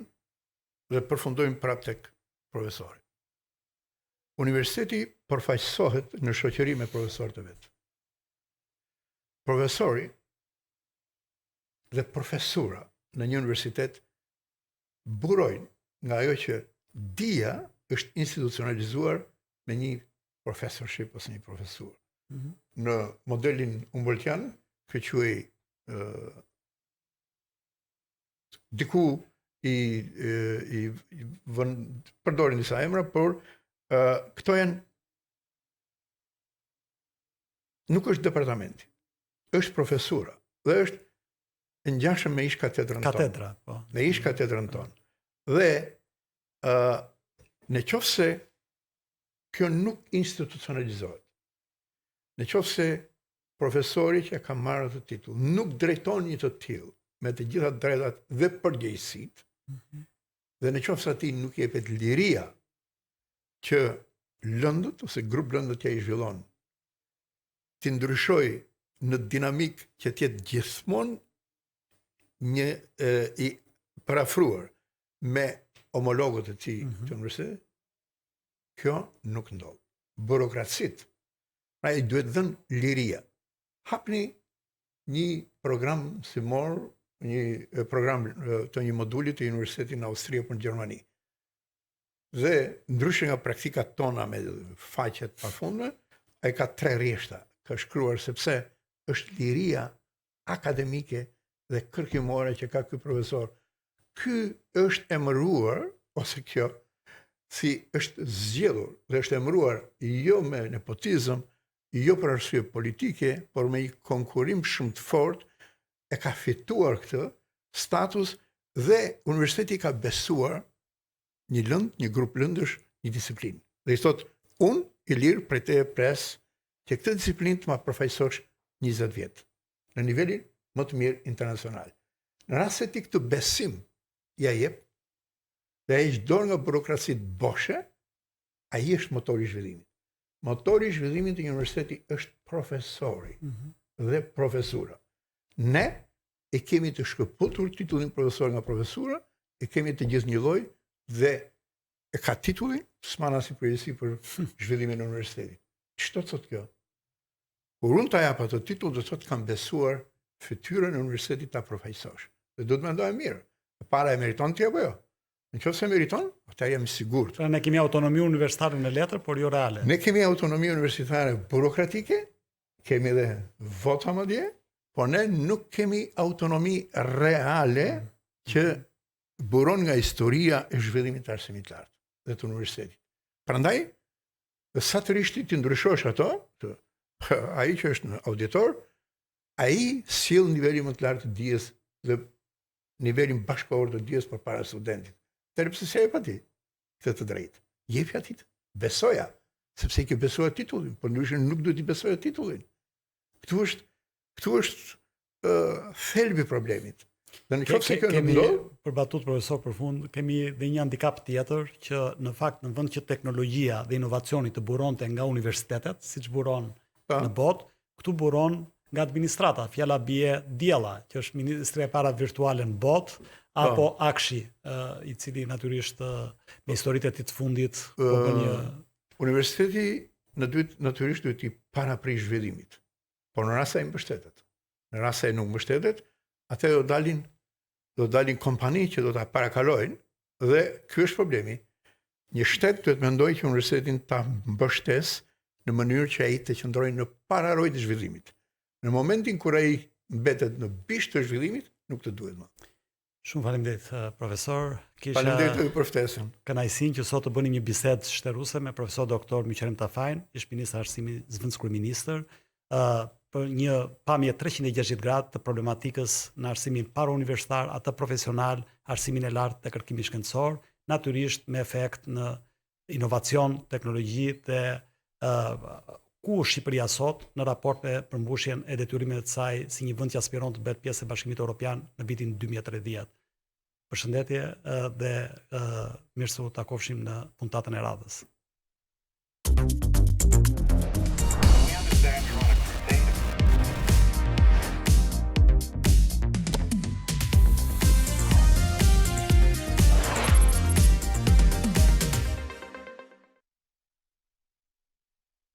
dhe përfundojnë prapë tek profesori. Universiteti përfaqësohet në shoqëri me profesorët e vet. Profesori dhe profesura në një universitet burojnë nga ajo që dija është institucionalizuar me një professorship ose një profesurë. Mm -hmm. Në modelin Humboldtian, që quhej diku i, i, i vën, përdorin disa emra, por uh, këto janë nuk është departamenti, është profesura dhe është e ngjashëm me ish katedrën tonë. Katedra, po. Me ish katedrën tonë. Dhe uh, në qoftë se kjo nuk institucionalizohet, në qoftë se profesori që ka marrë atë titull nuk drejton një të tillë me të gjitha drejtat dhe përgjegjësitë, mm -hmm. dhe në qoftë se atij nuk jepet liria që lëndët ose grup lëndët që ai zhvillon t'i ndryshojë në dinamikë që të jetë gjithmonë një e, i përafruar me homologët e tij mm -hmm. të universitetit, kjo nuk ndodh. Burokracitë, pra i duhet dhënë liria. Hapni një program mësimor, një program të një moduli të universitetit në Austri apo në Gjermani. Dhe ndryshe nga praktikat tona me faqe të pafundme, ai ka tre rreshta, ka shkruar sepse është liria akademike dhe kërkimore që ka ky profesor. Ky është emëruar ose kjo si është zgjedhur dhe është emëruar jo me nepotizëm, jo për arsye politike, por me një konkurrim shumë të fortë, e ka fituar këtë status dhe universiteti ka besuar një lëndë, një grup lëndësh, një disiplinë. Dhe i thotë, unë Ilir prej teje pres që këtë disiplinë të ma përfaqësosh 20 vjet në nivelin më të mirë internacional. Në rast se ti këtë besim ia jep dhe heq dorë nga burokracitë boshe, ai është motori i zhvillimit. Motori i zhvillimit të një universiteti është profesori mm -hmm. dhe profesura. Ne e kemi të shkëputur titullin profesor nga profesura, e kemi të gjithë një lloj dhe. E ka titullin, s'mban asnjë përgjegjësi për zhvillimin e universitetit. Ç'do të thotë kjo? Kur unë ta jap atë titull, do të thotë kam besuar fytyrën e universitetit ta përfaqësosh. Dhe duhet mendohem mirë. E para e meriton ti apo jo? Në qoftë se meriton, atëherë jam i sigurt. Pra ne kemi autonomi universitare në letër, por jo reale. Ne kemi autonomi universitare burokratike, kemi edhe vota madje, por ne nuk kemi autonomi reale mm. që buron nga historia e zhvillimit të arsimit të lartë dhe të universitetit. Prandaj, dhe sa të rrish ti t'i ndryshosh ato, të, ai që është në auditor, ai sjell nivelin më të lartë të dijes dhe nivelin bashkëkohor të dijes përpara studentit. Atëherë pse s'ia jep atij këtë të drejtë? Jepi atij, besoja, sepse i ke besuar titullin, por ndryshe nuk duhet t'i besoje titullin. Këtu është këtu është uh, thelbi i problemit. Dhe në qoftë se kjo nuk ndodh, për batutë profesor për fund, kemi dhe një handikap tjetër që në fakt në vend që teknologjia dhe inovacioni të buronte nga universitetet, siç buron pa. në botë, këtu buron nga administrata, fjala bie Diella, që është ministria e para virtuale në botë, apo AKSHI, i cili natyrisht me historitë e tij të fundit po bën një universiteti në duhet natyrisht duhet t'i paraprijë zhvillimit. Por në rast se ai mbështetet, në rast se ai nuk mbështetet, atëherë do dalin do dalin kompani që do ta parakalojnë dhe ky është problemi. Një shtet duhet mendojë që universitetin ta mbështesë në mënyrë që ai të qëndrojë në pararojë të zhvillimit. Në momentin kur ai mbetet në bisht të zhvillimit, nuk të duhet më. Shumë faleminderit eh, profesor. Kisha faleminderit edhe për ftesën. Kënaqësinë që sot të bënim një bisedë shteruese me profesor doktor Myqerem Tafajn, ish ministër arsimi, zëvendëskryeministër, ë uh, për një pamje 360 gradë të problematikës në arsimin parauniversitar, atë profesional, arsimin e lartë dhe kërkimin shkencor, natyrisht me efekt në inovacion, teknologji dhe uh, ku është Shqipëria sot në raport me përmbushjen e detyrimeve të saj si një vend që aspiron të bëhet pjesë e Bashkimit Evropian në vitin 2030. Përshëndetje dhe mirë se u takofshim në puntatën e radhës.